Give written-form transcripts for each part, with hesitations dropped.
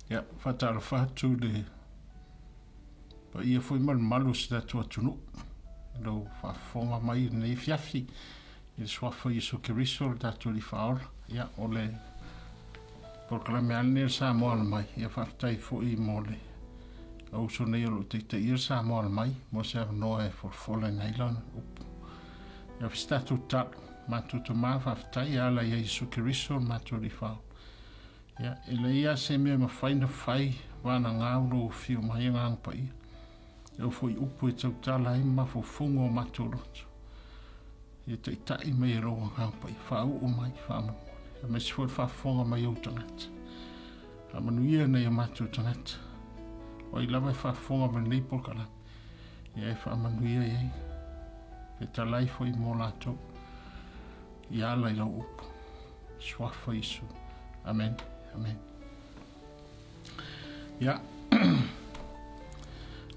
Ia, faatalofa atu i le paia foi ma le mamalu o si tatou atunuu i lou faafofoga mai i lenei afiafi i le Suafa o Iesu Keriso le tatou Alii Faaola. Ia, o le polokalame lava lenei o le Samoa Ala Mai. Ia, faafetai foi mo le auso nei o lo o taitaia le Samoa Ala Mai mo se avanoa e folafolaina ai lana upu. Ia, se tatou tatalo, matou Tama, faafetai e ala ia Iesu Keriso le matou Alii Faaola. Ia, e leai lava se mea e mafai ona fai, vanaga lou afio mai, Agaga Paia. E oo foi i upu e tautala ai ma mafaufauga o matou loto. Ia taitai mai e lou Agaga Paia, faauu mai faamolemole, aemaise foi le faafofoga mai o ou tagata. Faamanuia nai o matou tagata. O ai lava e faafofoga mai lenei polokalame, ia e faamanuia i ai. Fetalai foi mo latou. Ia ala i lau upu. Suafa Iesu. Amen. Amen. Ia.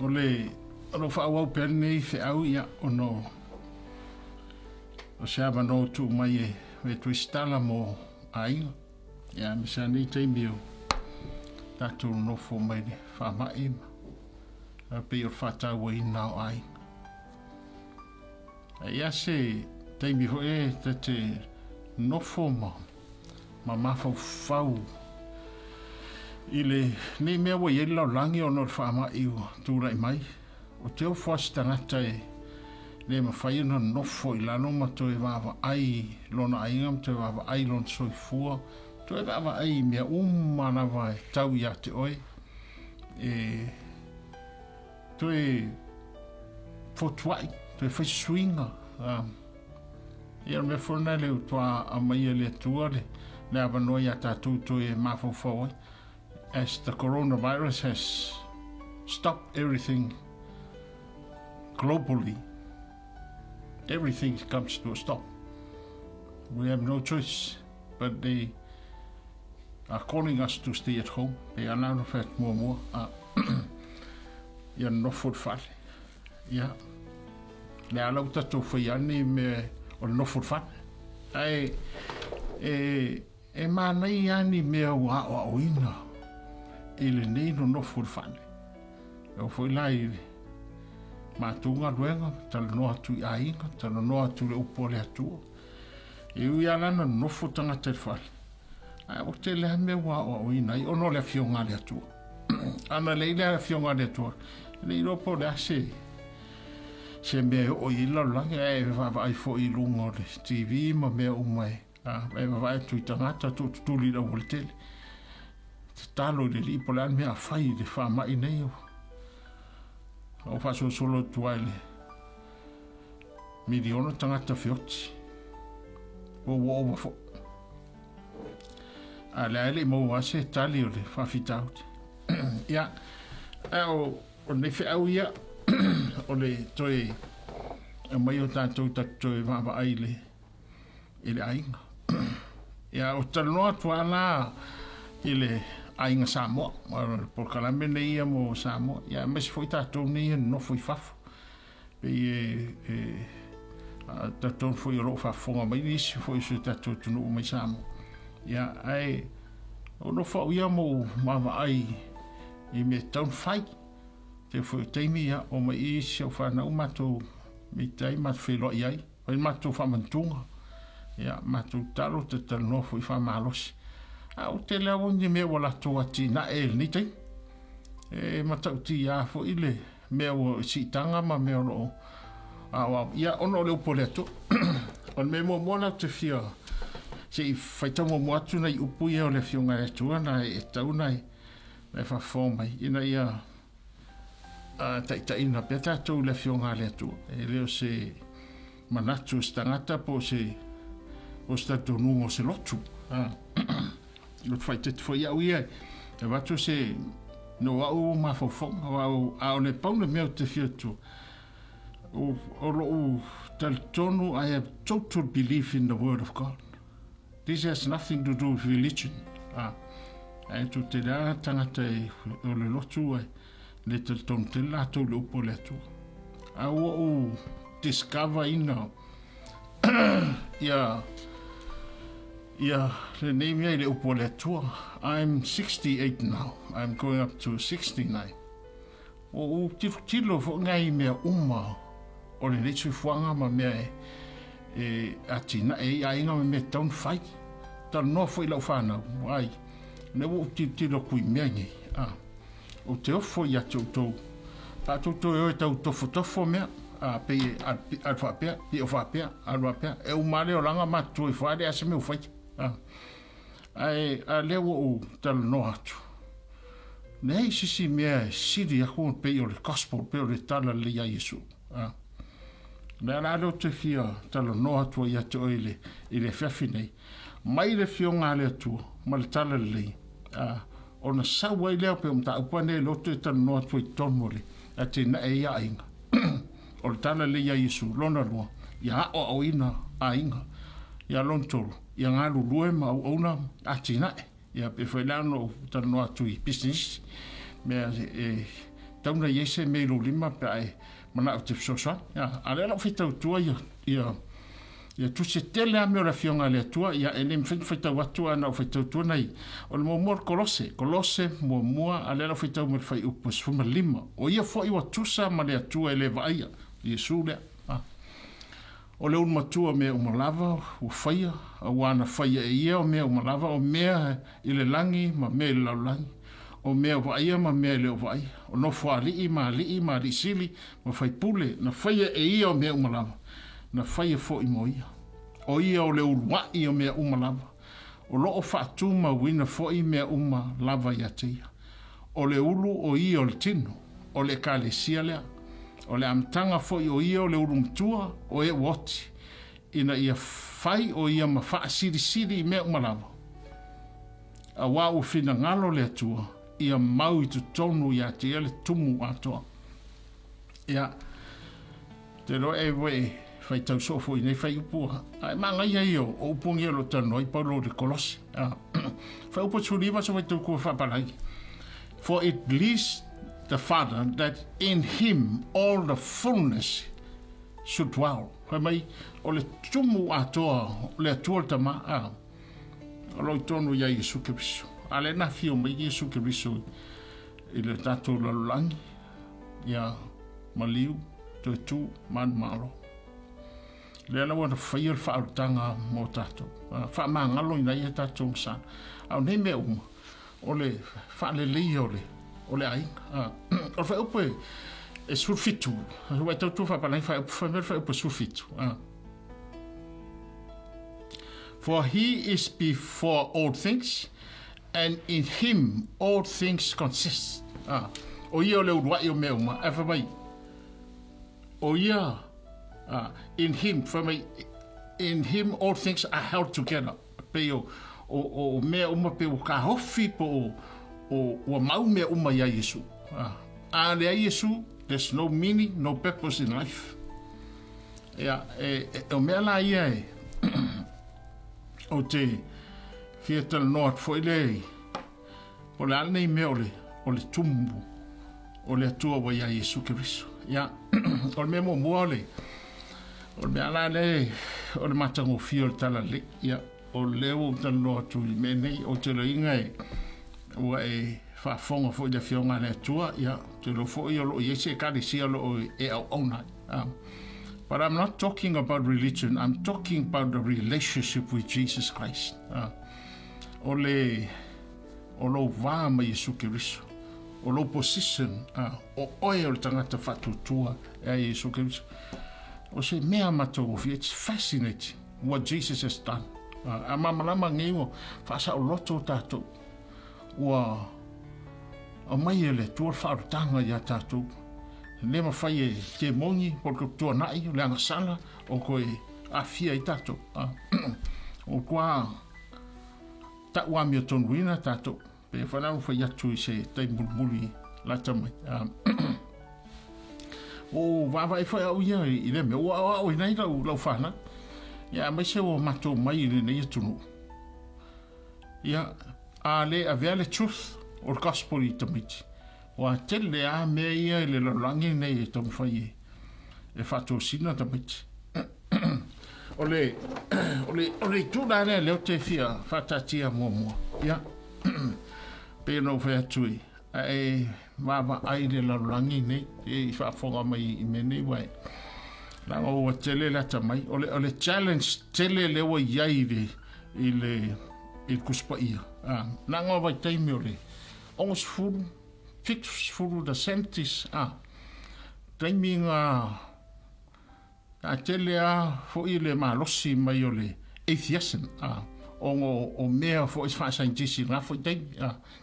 O le o lo faaauau pea lenei feau ia ona o se avanoa ua tuu mai e e Tuisitala mo aiga. Ia aemaise lava nei taimi o tatou nonofo mai le faamai ma pei o le faatauaina o aiga. E i ai se taimi foi e ta te nofo ma ma mafaufau i le nei mea ua i ai le lalolagi ona o le faamai ua tulai mai. O te ofo lava se tagata e le mafai ona nofo i lalo ma toe vaavaai lona aiga ma toe vaavaai lona soifua, toe vaavaai i mea uma lava e tau ia te oe. E Toe fotuai, toe fai suiga. Ia o le mea foi lena le ua aumaia e le Atua le, le avanoa ia tatou toe mafaufau ai. As the coronavirus has stopped everything globally, everything comes to a stop. We have no choice, but they are calling us to stay at home. Pei ana ona fai atu muamua, a ia nofo i le fale. Ia, le ala ua tatou faia nei mea o le nofo i le fale. Ae, e, e manaia lava ni mea ua aoaoina i lenei nonofo i le fale. E oo foi la i le matou galuega, talanoa atu i aiga, talanoa atu i le upu a le Atua. E ui lava la na nonofo tagata i le fale, ae ua tele lava mea ua aoaoina ai ona o le Afioga a le Atua. Ana leai le Afioga a le Atua, e le iloa po o le a se se mea e oo i ai le lalolagi, ae vaavaai foi i luga o le TV ma mea uma e, a, e vaavaai atu i tagata tuututuli i le aualatele. Tatalo i le Alii po o le a le mea a fai i le faamai nei. Ua faasolosolo atu ai le miliona tagata feoti. Ua ua ova foi. A le a e le i maua se tali o le faafitauli. Ia, a o, o lenei feau ia, o le toe aumai o tatou tatou toe vaavaai i le, i le aiga. Ia, o talanoa atu lava la i le aiga Samoa, o le polokalame nei ia mo Samoa, ia aemaise foi tatou nei e nonofo i fafo. Pei e, e talitonu foi o lo o faafofoga mai nisi foi o si o tatou atunuu mai Samoa. Ia, ae o nofo au ia ma ou vaavaai i mea e tatau ona fai. Tele foi o taimi, ia, omai i si au fanau matou mita ai, matou feiloai ai, fai le matou faamantuga, ia, matou tatalo, talatalanoa foi faamalosi. A ua tele lava ni mea ua latou atinae i lenei taimi. E matautia foi le mea ua siitaga ma mea o lo o aoao, ia, ona o le upu a le Atua. O le mea muamua la ou te fia se i faitau muamua atu nai upu ia o le Afioga i le Atua na e tatau ona e faafofoga mai ina ia taitaiina pea tatou i le Afioga a le Atua. E le o se manatu o se tagata po o se po o se talitonuga o se lotu. Lotu faaeteete foi au ia e avatu se no au mafaufauga, aua a o le pau le mea ou te fia atu, o, o lou talitonu, I have total belief in the word of God. This has nothing to do with religion. Ah, ae tu te lea tagata e, o le lotu e le talitonu tele latou i le upu a le Atua. A ua ou discover ina ia Ia lenei mea i le upu a le Atua. I'm 68 now. I'm going up to 69. Ua ou tilotilo foi ngai mea uma o lenei soifuaga ma mea e, e atinae ai aiga ma mea tatau ona fai. Talanoa foi i lau fanau, ai, lea ua ou tilotilo atu i mea nei. Ah, ou te ofo ia te outou. Pe a outou toe o e tau tofotofo mea, a, pei e alu faapea, pio faapea, alu faapea, e uma lava le olaga matutua ifo lava e leai se mea ua faia. A, ae a lea ua ou talanoa atu, leai se isi mea e sili aku pei o le gospel, pei o le tala lelei ia Iesu. A, lea la lea ou te fia talanoa atu ai ia te oe i le, i le afiafi nei, mai le Afioga a le Atua ma le tala lelei, a, Ona sau ai lea pei o mataupu nei loto e talanoa atu ai totonu o le atinae ia aiga. O le tala lea ia Iesu, lona lua, ia aoaoina aiga. Ia lona tolu, ia galulue ma auauna atinae. Ia pei foi la ona ou talanoa atu i pisinisi, mea e tatau ona i ai se mea i lou lima pe a e manao e te fesoasoani. Ia, a o lea la ua faitau atua ia, ia Ia tusi e tele a mea o le Afioga a le Atua, ia e le mafai ona faitau atu ae na ou faitau atua nai o le muamua o le Kolose, Kolose muamua a lea la faitau mai le fuaiupu 15. O ia foi ua tusa ma le Atua e le vaaia, Iesu lea. A. O le ulu matua o mea uma lava ua faia, auā na faia e ia o mea uma lava, o mea i le lagi ma mea i le lalolagi, o mea vaaia ma mea e le o vaaia, o nofoalii ma alii ma alii sili ma faipule, na faia e ia o mea uma lava, na faia foi mo ia. O ia o le uluaʻi o mea uma lava, o lo o faatumauina foi mea uma lava ia te ia. O le ulu o ia o le tino, o le Ekalesia lea. O le amataga foi o ia o le ulu matua o e ua oti, ina ia fai o ia ma faasilisili i mea uma lava. Auā ua finagalo le Atua ia mau i totonu ia te ia le tumu atoa. Ia, te iloa e ua e faitau soo foi i nei fuaiupu, ae manaia ia o upu nei o lo o talanoa ai Paulo i le Kolose. Fuaiupu 19 se faitau tua faapalai. For it pleased the Father that in him all the fullness should dwell. Fai mai, o le tumu atoa o le Atua le Tama, a, o lo o i totonu ia Iesu Keriso. A lea na afio mai Iesu Keriso i le tatou lalolagi, ia maliu, toe tu, manumalo. Lea la ua na faia le faaolataga mo tatou, faamagalo ina ia tatou masala. A o nei mea uma, o le faaleleia o le, o le aiga. O le fuaiupu e, e 17, ua e tautua faapalagi fuaiupu, fai mai le fuaiupu e 17. For he is before all things, and in him all things consist. Ah, o ia o le uluai o mea uma, ae fai mai, o ia, ah, in him, fai mai, in him all things are held together. Pei o, o, o mea uma pei ua kahofi po o, o ua mau mea uma iā Iesu. Ah, a leai Iesu, there's no meaning, no purpose in life. Ia, e, e, o mea la ia e, o te fia talanoa atu foi lea i, po o le a lenei mea o le, o le tumu o le Atua ua iā Iesu Keriso. Ia, o le mea muamua o le, o le mea la lea o le matagofie o le Talalelei. Ia, o lea ua ou talanoa atu i mea nei, ou te iloaina e, ua e faafofoga foi i le Afioga a le Atua, ia, ou te iloa foi o lo o i ai se Ekalesia o lo o e auauna ai. But I'm not talking about religion, I'm talking about the relationship with Jesus Christ. O le, o lou va ma Iesu Keriso, o lou position, o oe o le tagata faatuatua e a Iesu Keriso. O se mea matagofie, it's fascinating what Jesus has done. A malamalama nei ua faasaoloto tatou, ua aumai e le Atua le faaolataga ia tatou. E le mafai e temoni po o le tuanai, o le agasala o toe aafia ai tatou. Ua matua tau amiotonuina tatou. Pei foi la ua fai atu i se taimi mulimuli lata mai. Ua ou vaavaai foi au ia i lea mea, ua aoaoina ai lau, lau fanau. Ia, aemaise ua matou mai i lenei atunuu. Ia, a le avea le truth o le gospel i tamaiti, ua tele lava mea ia i le lalolagi lenei e taumafai e, e faatosina tamaiti. O le, o le, o le itu la lea lea ou te fia faataatia muamua. Ia, pei ona ou fai atu i, ae vaavaai i le lalolagi nei, i faafofoga mai i mea nei, uae, leaga ua tele le atamai. O le, o le challenge tele lea ua i ai i le, i le, i le Tusi Paia, leaga o vaitaimi o le 60, 70, the 70s, taimi na a tele a foi le malosi mai o le atheism, ona o mea foi faasaienitisi i lena foi taimi,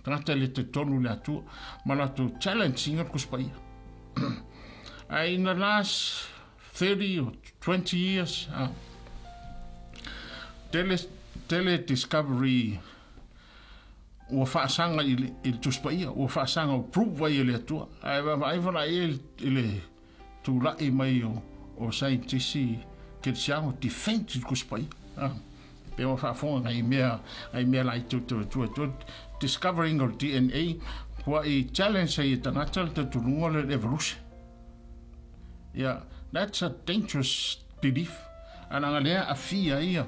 tagata e le talitonu i le Atua ma latou challenge ina le Tusi Paia. Ae in the last 30 or 20 years, tele, tele discovery ua faasaga i le, i le Tusi Paia, ua faasaga ua prove ai e le Atua. Ae vaavaai foi i le tulai mai o, o saienitisi kerisiano defend i le Tusi Paia. Ah, pe ua faafofoga nai mea, nai mea laiti o te tua tua discovering of DNA, ua i challenge ai e tagata le talitonuga o le evolution. Yeah, that's a dangerous belief. A leaga lea aafia ai ia,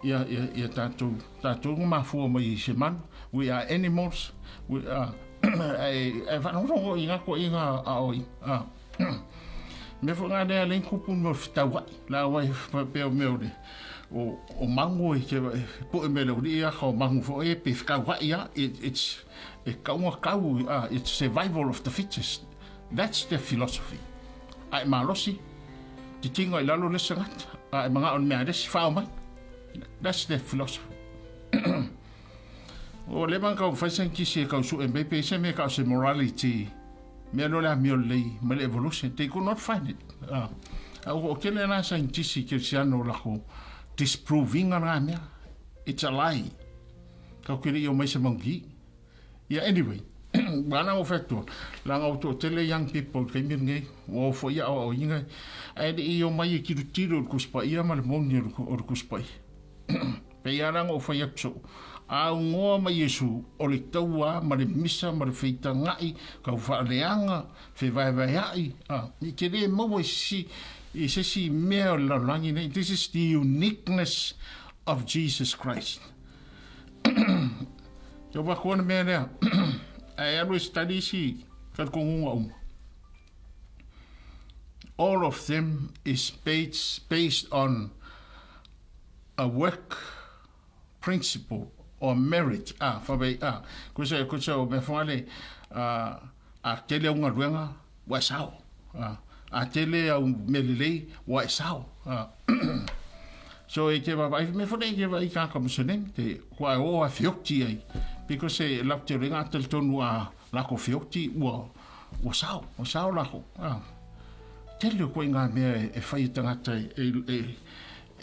ia, ia, ia tatou, tatou na mafua mai i se manu. We are animals. We are, ae, ae faalogologo i ngā koʻiga a oi. Ah. Mea foi ngā lea lei kupu mo fetauaʻi. La wai faapea o mea o le, o, o mangu e te poe mea le uli ia ka o mangu foi e pe fetauaʻi a. It, it's, e kaunga kau, ah, it's survival of the fittest. That's their philosophy. A e malosi, titiga i lalo le isi tagata, a e manao i le mea a le isi, fao mai. That's their philosophy. Ua leva ona taumafai saienitisi e tau sue mai pe i se mea e tau o se morality, mea lea o le amio lelei mai le evolution. They could not find it. A ua toatele la saienitisi kerisiano o latou disprove ina lena mea. It's a lie. Tatou te le i omai i se manuki. Ia anyway, ua ala ua fai atu, leaga ua toatele young people i le taimi lenei, ua o foi i aoaoina, ae le i omai e tilotilo i le Tusi Paia ma le moni o le Tusi Paia. Pei lava la ona ou fai atu soo, aunoa ma Iesu o le taua ma le misa ma le feitagaʻi, tau faaleaga, fevaevaeaʻi, a, i te le maua i se i se isi mea o le lalolagi nei. This is the uniqueness of Jesus Christ. Kia ua koa le mea lea. Ae alu e study isi talitonuga uma. All of them is based, based on a work principle or merit. Ah, whawei, ah, koe se, koe se o mea whangale, ah, a tele au galuega, ua e sao. Ah, a tele au mea lelei, ua e sao. Ah. So e te vaavaai, mea foi lea e te vaai i kāka Muselemi, te kua e o a feoti ai, because e lau te renga talitonu a lako feoti ua, ua sao, ua sao lako. Ah. Tele o koe ngā mea e, e whai e tangata e, e, e,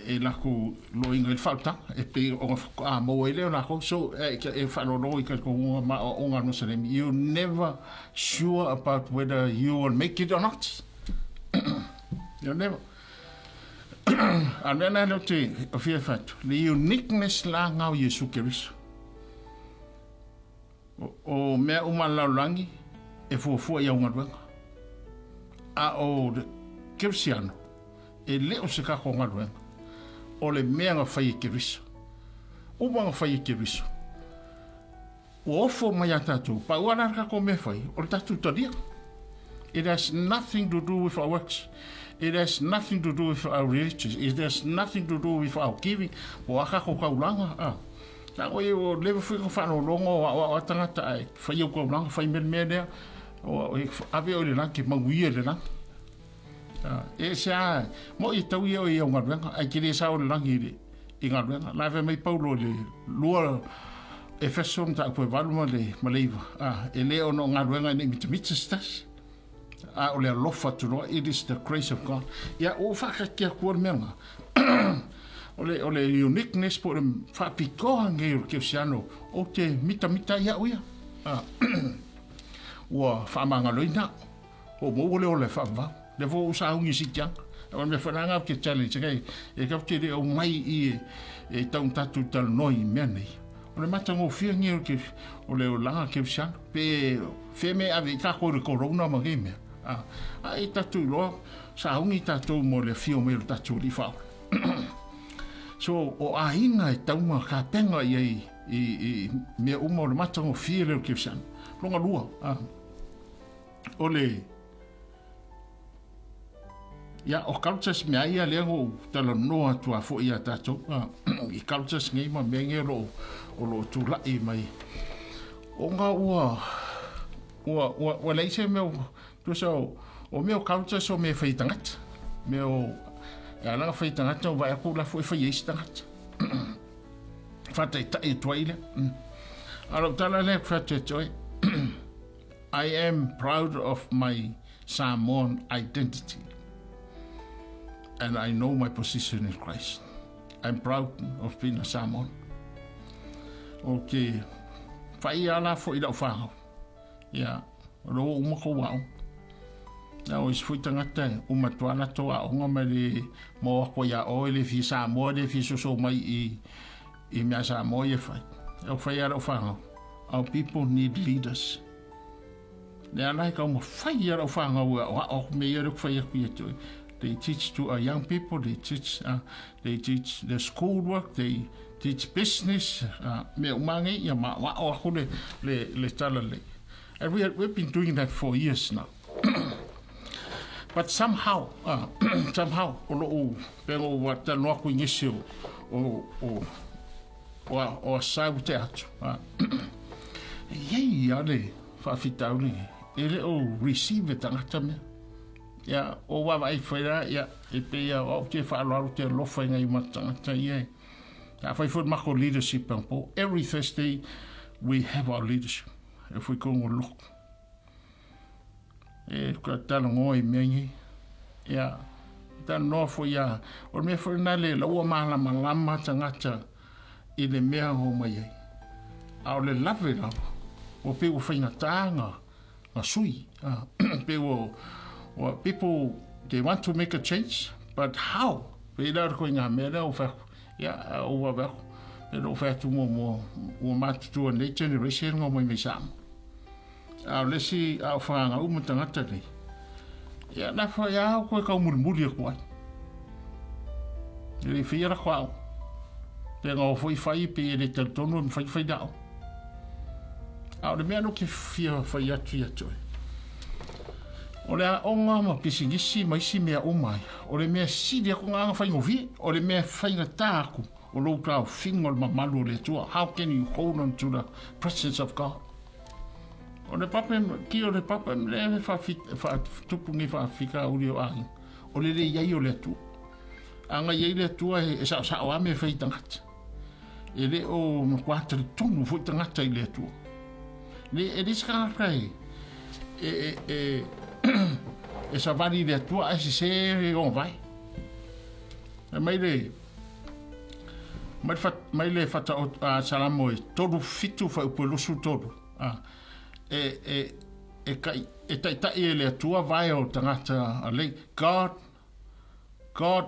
e lako loinga i le whautanga, e pe o nga a maua i leo lako, so e, e whaalolo i ka kongunga ma o ngā Muselemi. You never sure about whether you will make it or not. You never. A mea lea lea ou te fia fai atu, le uniqueness la nga o Iesu Keriso. O, o mea uma a le lalolagi e fuafua i au galuega. A o le Kerisiano, e le o se tatou galuega, o le mea na fai e Keriso. Uma na fai e Keriso. Ua ofo mai ia tatou, pau lava la le tatou mea e fai, o le tatou talia. It has nothing to do with our works. It has nothing to do with our religion. It has nothing to do with our giving. Po a tatou taulaga, a. Na koe o leva foi ka faalologo o aoao a tagata ae fai au taulaga, fai mea le mea lea, o, e ave oe i le lagi, manuia i le lagi. E ese a, moi e tau ia oe i au galuega, ae te le sao le lagi i le i galuega. La e fai mai Paulo i le lua Efeso mataupu e 8 ma le, ma le 9, a, e le ona o galuega ina i mitamita se tasi, a o le alofa atu loa, it is the grace of God. Ia, ua ou faakati atu le mea lena. O le, o le uniqueness po o le faapitoa nei o le kerisiano, ou te mitamita ai au ia. A, ua faamagaloina au. Ua maua le ola e faavavau. Lea foi ua ou sauni i Sitiaga. O le mea foi la lena ou te challenge ai, e tatou te le aumai i e, e tau tatou talanoa i mea nei. O le matagofie lenei o le, o le olaga kerisiano. Pe fea mea e ave ai tatou i le corona ma nei mea. A, a e tatou iloa, sauni tatou mo le afio mai o le tatou Alii Faaola. So o aiga e tau ona tapena i ai i, i mea uma o le matagofie lea o le kerisiano. Longa lua, o le Ia, o cultures mea ia lea na ou talanoa atu lava foi ia tatou i cultures nei ma mea nei o lo o lo o tulai mai ona ua ua ua, ua leai se mea tusa o, o mea o cultures o mea e fai e tagata. Mea o e ala ona fai e tagata o vaai atu la foi e fai ai se tagata. Faataitai atu ai lea. A o lau tala lea ou fai atu ia te oe. I am proud of my Samoan identity and I know my position in Christ. I'm proud of being a Samoan. O te whai ala fo i lau whāngau. Ia, o lo uma ko wao. Na o isi foi tagata e uma atu lava latou aoga ma le maua atu ai ia oe le fia Samoa le fia soso mai i i mea Samoa ia e fai. E au fai a lau whāngau. Our people need leaders. Le ala e taumafai ia lau fanau e aoao aku me ia lea ou te fai atu ia te oe. They teach to our young people, they teach, they teach the school work, they teach business, mea uma nei, ia ma aoao aku le, le, le tala lelei. And we have, we've been doing that for years now. But somehow, somehow, o lou, pei ona ou talanoa atu i nisi o, o, o, o, o asau te atu. E iai lava le faafitauli e le o receive e tagata mea. Ia, o vaavaai fai la, ia, e pei o au te faaaloalo te alofa i ngai ma tagata ia e. A fai foi le matou leadership po, every Thursday we have our leadership. If we go look. E ka talanoa i mea nei. Ia, talanoa foi ia, o le mea foi lena le laua malamalama tagata i le mea o mai ai. A o le lave lava, ua pei ua faigata na, na sui. Pei ua, ua, people, they want to make a change, but how? Pei la o le koiga mea lea ua fai atu, ia, ua ave atu, pei ona ou fai atu muamua, ua matutua nei generation na omai mai Samoa. A o le isi a o fanau ma tagata nei, ia na whai a koe taumulimuli atu ai. E le i whaia la koa au. Pe ngā o foi whai pe e le talitonu e mwhai whai na au. A o le mea no ke fia whai atu ia te oe. O le aoga ma pisinisi ma isi mea uma ai, o le mea sili aku ngā anga whaingofie, o le mea whaingatā aku o lou taofiga o le mamalu o le Atua. How can you hold on to the presence of God? O le pape, ki o le papa, le whaatupu nei whaafikauri o aiga, o le le iai o le Atua. A ngai ai le Atua e saosao a mea whai tangata. E le o matua talitonu foi tangata i le Atua. Le, e le se tagata e, e, e, e, e savali i le Atua ae sese e ona vae. E mai le, mai le, mai le whata o a Salamo e 37 whaupu e 23. A, e, e, e, kai, e taitai e le Atua vae o tangata a lei. God, God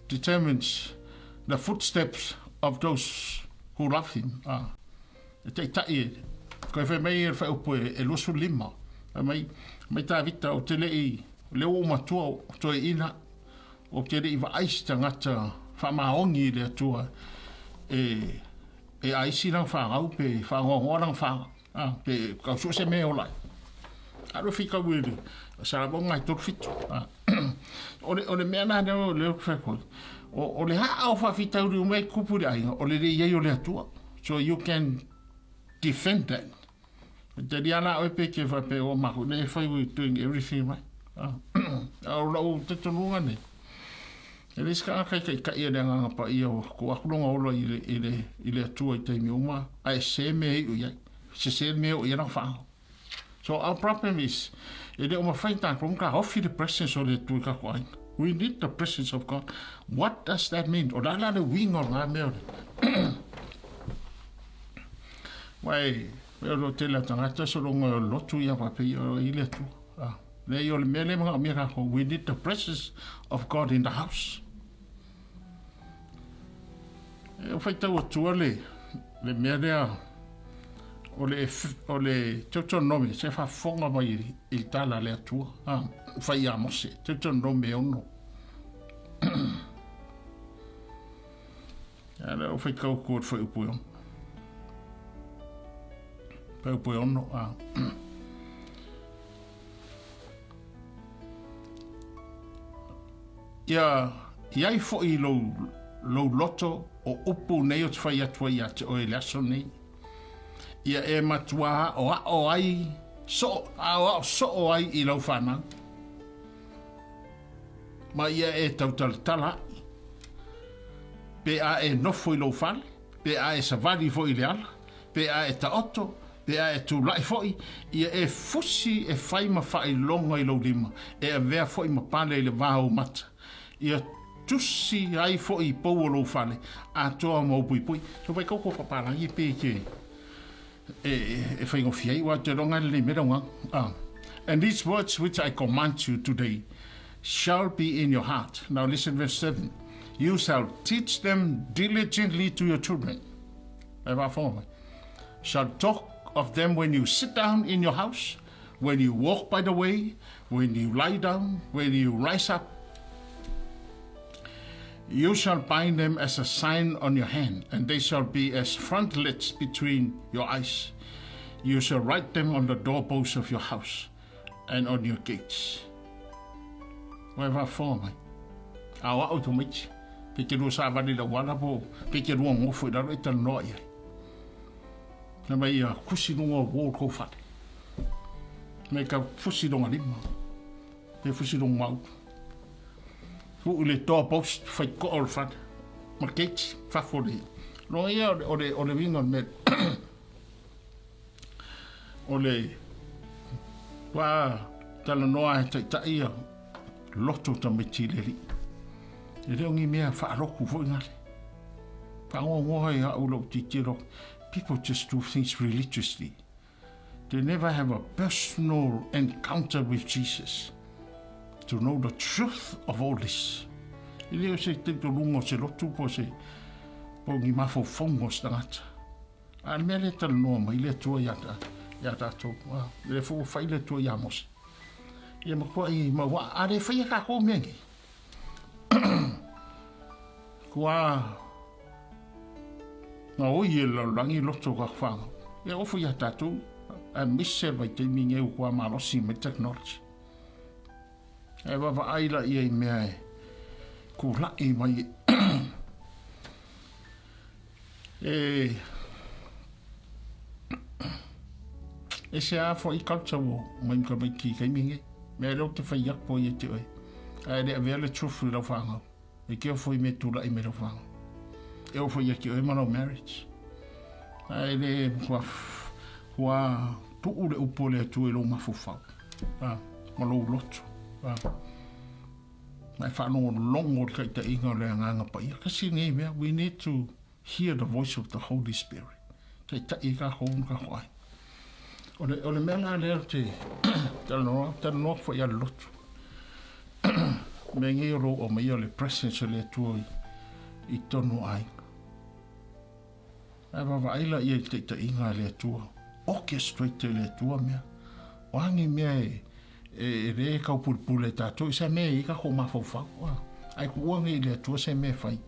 determines the footsteps of those who love him. A, e taitai e, koe whai mai e le whaupu e, e 25. Whai mai, mai Tāvita o te lei, le o matua o toe ina, Ou te le i vaai se tagata faamaoni i le Atua e, e aisi lana fanau pe faanoanoa lana fanau, a, pe tau sue se mea e ola ai. A lo whitau i le Samoa ngai 37. A, o le, o le mea nā lea o le fai atu ai, o, o le aa o faafitauli uma e tupu i le aiga, o le le i ai o le Atua. So you can defend that. E te ria la oe pe ke whape o maku nei whai we doing everything right. A o lau talitonuga nei, e leai se tagata e taitai e le Agaga Paia o ko aku lona ola i le, i le, i le Atua i taimi uma, ae sese mea e iu i ai. Sese mea e oo i ai lana whaanau. So our problem is, e le o mawhai tātou ka ofi the presence o le Atua i kātou aiga. We need the presence of God. What does that mean? O la la le uiga o lena mea o le Wai, e o tele a tagata sologa o lotu ia faapea o i le Atua. Ah, leai o le mea lea e manaomia kākou, we need the presence of God in the house. E o faitau atua le, le mea lea o le, o le Deuteronomy, se faafofoga mai i, i le tala a le Atua, ah, fai ia Mose, Deuteronomy 6. Ia lea o faitau atu o le fuaiupu e ono. Fuaiupu e ono, a. Ia i ai foi lou, lou loto o upu nei o te fai atu ai ia te oe i le aso nei. Ia e matua aʻoaʻo ai, soo, aoao soo ai i lau fanau. Ma ia e tautalatala aʻi. Pe a e nofo i lou fale, pe a e savali foi i le ala, pe a e taoto, pe a e tulaʻi foi, ia e fusi e fai ma faailoga i lou lima, e avea foi ma pale i le va o ou mata. Ia tusi ai foi i pou o lou fale, atoa ma ou puipui. So vai kau ko whapārangi pe ke e, e whaingofie ai, wa te ronga le mea runga. Ah. And these words which I command you today shall be in your heart. Now listen verse 7. You shall teach them diligently to your children. E whaafonga mai. Shall talk of them when you sit down in your house, when you walk by the way, when you lie down, when you rise up. You shall bind them as a sign on your hand, and they shall be as frontlets between your eyes. You shall write them on the doorposts of your house and on your gates. Wai whaafonga mai. A o au tamaiti, pe te rua sāvali lau ala po, pe te rua ngofo i raro e talanoa i ai. Na mai ia kusi runga o wō kou whare. Me ka fusi runga lima. Pe fusi runga mau. Fu i le toa post whai ko o le whare. Ma keiti, whafo le. Ronga ia o le, o le winga o le mea. O le wā talanoa e taitai ia loto tamaiti i le alii. E le o ni mea faaloku foi ngale. Whaangoangoa i au lou titiro, people just do things religiously. They never have a personal encounter with Jesus to know the truth of all this. E le o se tautoruga o se lotu po se po ni mafaufauga o se tagata. A le mea lea e talanoa mai le Atua iā iā tatou, a lea foi ua fai le Atua iā Mose. Ia matuai mau a, a le faia kākou mea nei. Kua gaoi e le lalolagi loto o kākou whānau. Ia ofo iā tātou, a mise vaitaimi nei ua kua malosi mai technology. E vaavaai la ia i mea e kulaʻi mai e ese a foi culture wo mai ka mai ki kai minge me le te fai aku ia te oi a le avea le truth i lau whangau e ke foi me tulaʻi me lau whangau e o foi ia ki oi ma lau marriage a le kua kua tuu le upu o le Atua i lou mafaufau a ma lou loto a ma e faalogologo le taitaiga o le Agaga Paia. Kasi lenei mea, we need to hear the voice of the Holy Spirit. Taitai ai kākou ma kākou aiga. O le, o le mea la lea te talanoa, talanoa atu foi ia le lotu. Mea nei o lou aumaia o le presence o le Atua i, i tonu o aiga. Ae vaavaai la ia i le taitaiga a le Atua, orchestrate e le Atua mea. O a ni mea e, e, e le taupulepule e tatou, i se mea e i ai tatou mafaufau. A, ae tuua nei i le Atua se mea e fai.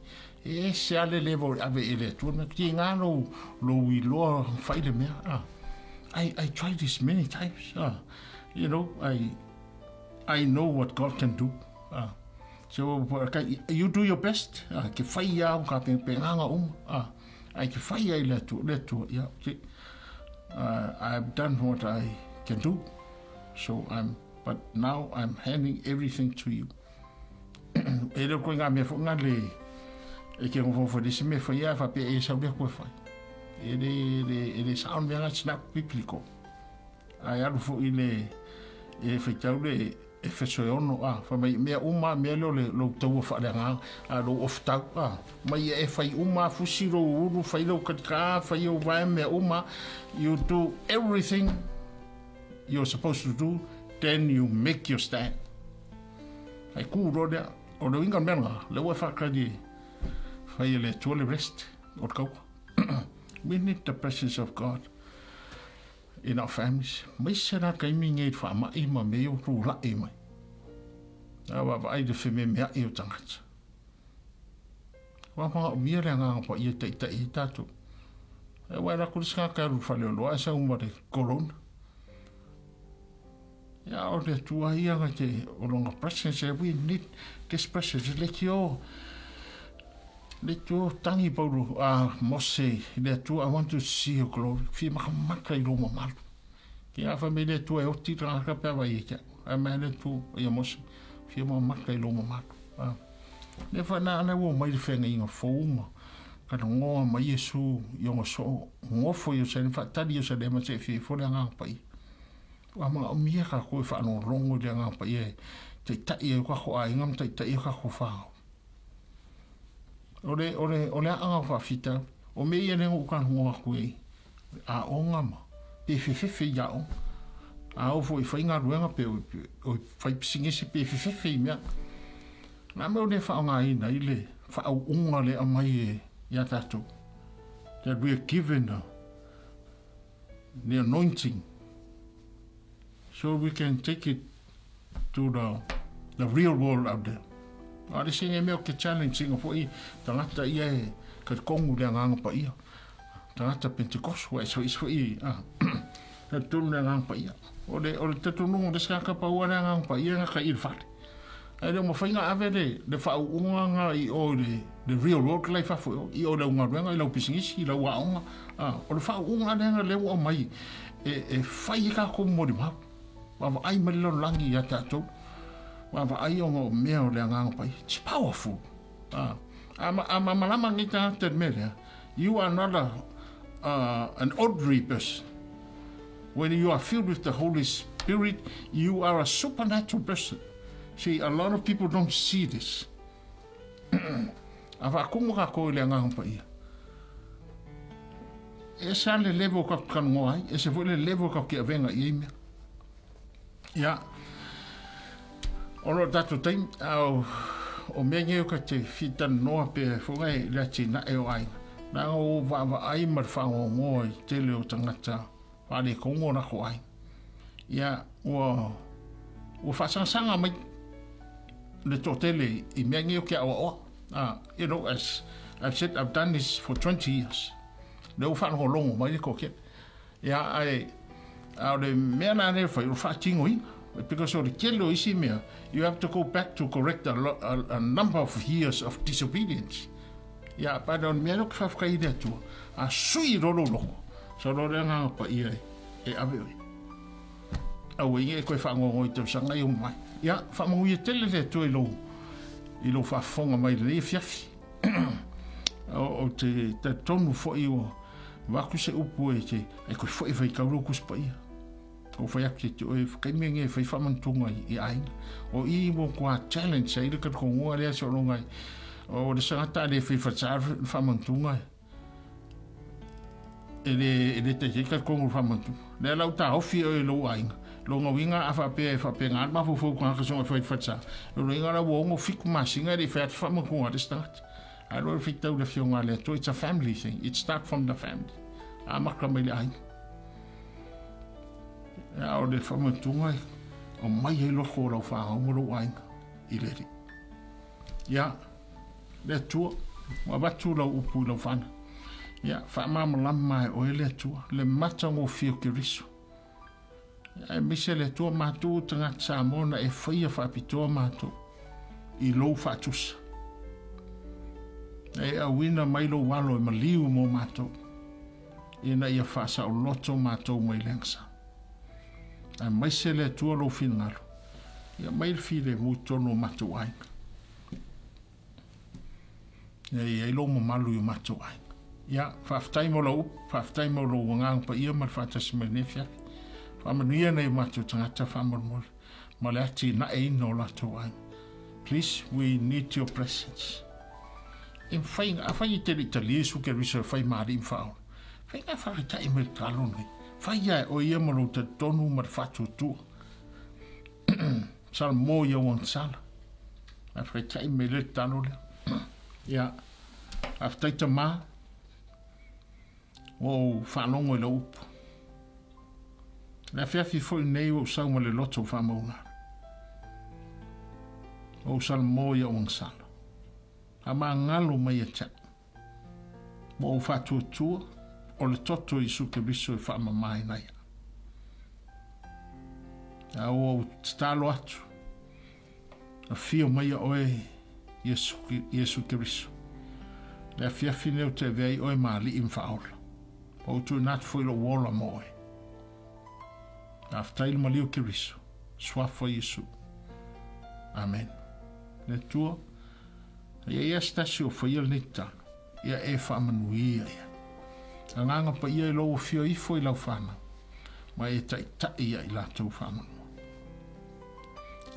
E ese lava le level e ave i le Atua, mea tiga lou, lou iloa fai le mea. A, I, I tried this many times. A, you know, I, I know what God can do. A, So, you do your best, ah, ke whai ia au ka pe, pe nganga uma, ah, ai ke whai ai le atua, le atua, ia, okay. I've done what I can do, so I'm, but now I'm handing everything to you. e leo koe ngā mea fo ngā le, e ke ngofo fo le se mea whai a wha pe e sau lea koe whai. E le, e le, e le sound mea ngā, it's not biblical. Ai alu fo i le, e whaitau le, Efeso e ono, a, fai mai, mea uma a mea lea o le lou taua faaleagaga, a lou ofutau, a, mai e fai uma a fusi lou ulu, fai lou katika, fai ou vae, mea uma, you do everything you're supposed to do, then you make your stand. Ai kū loa lea, o le uiga o le mea lena, lea ua e faatali e fai e le Atua le rest o le kaua. We need the presence of God. In our families, maise la taimi nei i faama'i ma mea o tula'i mai. A vaavaai le fememea'i o tagata. Ua manaomia le Agaga Paia e taitai ai tatou. Aua e alu atu le isi tagata e alu i le faleoloa ae sau ma le Corona. Ia o le Atua ia na te o lona presence we need this presence le tio le tio tangi Paulo a Mose i le Atua I want to see your glory fia makamaka i lou mamalu. Ki a fai mai le Atua e oti le tagata pe a vai ia te au. Ae mai le Atua ia Mose fia makamaka i lou mamalu. Ah. Le fa na ana ua mai le feagaiga fou ma ka nogoa mai Iesu i ona soo gofo i Ierusalema faatali Ierusalema seia fia ifo le Agaga Paia. Ua manaomia tatou e faalogologo i le Agaga Paia e taitai ai o tatou aiga ma taitai ai o tatou fanau. O le, o le, o le aaga o faafitauli. O mea ia lea na ou talanoa atu ai, aoga ma pe fefefe i aoga. A oo foi i fai galuega pe o fai pisinisi pe fefefe i mea. Na mea o le faaaogaina ai le faauuga lea aumai e ia tatou. That we are given the anointing so we can take it to the, the real world out there. A le isi mea o ke challenge inga foi tagata ia e talikongu le Agaga Paia. Tagata Pentecost ua ese foi a talitonu le Agaga Paia. O le o le talitonuga o le isi tagata paua le Agaga Paia na kai i le fale. Ae le o mafai ona ave le le faauuga na i o i le le real world la i fafo i o, i o i lau galuega, i lau pisinisi, i lau aoga. A, o le faauuga lea na lea ua aumai e e fai ai tatou molimau. Vaavaai mai le lalolagi ia tatou. Vaavaai ona o mea o le Agaga Paia. It's powerful. A, a, a malamalama nei tagata i le mea lea, you are not a, uh, an ordinary person. When you are filled with the Holy Spirit, you are a supernatural person. See, a lot of people don't see this. A whaakumu kākou i le Agaga Paia. E ese lava le level o tatou talanoa ai, ese foi le level o tatou te avega i ai mea. Ia, ona o le tatou taimi, a o, o mea nei o ka te fitalanoa pe foi e le atinae o aiga. Leaga ua ou vaavaai ma le faanoanoa i le tele o tagata faaletonu o latou aiga. Ia, ua, ua faasagasaga mai le toatele i mea nei o ke aoaoa. Ah, you know, as I've said, I've done this for 20 years. Lea ua faalogologo mai le toatele. Ia, ae, a o le mea la lea e fai, o le faatinoina. Because o le tele o isi mea, you have to go back to correct a, lo, a, a number of years of disobedience. Ia, but o le mea lea ou te faafetai i le Atua, a sui loa lou loto, sau loa le Agaga Paia e, e ave oe. Aua ai ne i e toe faanoanoa i tausaga ia ua mavae. Ia, faamanuia tele le Atua i lou, i lou faafofoga mai i lenei afiafi. O, ou te talitonu foi ua avatu se upu e te, e koe foi faitau lou Tusi Paia. Ou fai atu te oe, kaimi nge fai faamanatuga i aiga. O i mo kua challenge ai le talitonuga lea sologa ai. O le sagata le fai fatsa le faamanatuga e le e le taitai talitonu le faamanatuga. Lea la u taofi oe i lou aiga. Lona uiga a faapea e faapena le mafaufau o tagata soga e fai fatsa. Lona uiga la ua 6 masina e le i fai atu faamanatuga a le isi tagata. Ae loa le faitau i le Afioga a le Atua, it's a family thing, it start from the family. Amata mai le aiga. A o le faamanatuga e aumai ai loko o lau fanau ma lou aiga i le Alii. Ia, le Atua, ua avatu lau upu i lau fanau. Ia, faamalamalama e oe le Atua, le matagofie o Keriso. Aemaise le Atua matou o tagata Samoa na e faia faapitoa matou i lou faatusa. Na e auina mai lou alo e maliu mo matou, ina ia faasaoloto matou mai le agasā. Aemaise le Atua lou finagalo, ia aumai le filemu i totonu o matou aiga. Ia i ai lou mamalu i o matou aiga. Ia, faafetai mo lau upu, faafetai mo lou agaga paia ma le faatasi mai lenei afiafi. Faamanuia nai o matou tagata faamolemole ma le atinaeina o latou aiga. Please, we need your presence. E mafai, afai e te le i talia Iesu Keriso e fai ma alii ma faaola, fai na faafetai mai le tatalo lenei. Fai ia e oe ia ma lou talitonu ma le faatuatua. Salmo ia ua sala. A faafetai mai le tatalo lea. Ia, faafetai Tamā, ua ou faalogo i lau upu. Le afiafi foi nei ua ou sau ma le loto o faamaualalo. Ua ou salamo i au agasala. Faamagalo mai ia te au. Ua ou faatuatua o le toto o Iesu Keriso e faamamaina ai au. A ua ou tatalo atu, afio mai ia oe Iesu, Iesu Keriso. Le afiafi nei ou te avea ai oe ma alii ma faaola. Ua ou tuuina atu foi lou ola mo oe. Faafetai le maliu o Keriso, suafa o Iesu. Amen. Le Atua, ia ia se tasi o faia lenei tatalo, ia e faamanuia ia. Agaga paia i lou afio ifo i lau whanau, ma e taʻitaʻi ia i latou faamanua.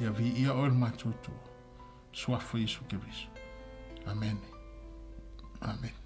Ia viia oe le matou Atua, suafa Iesu Keriso. Amene. Amene.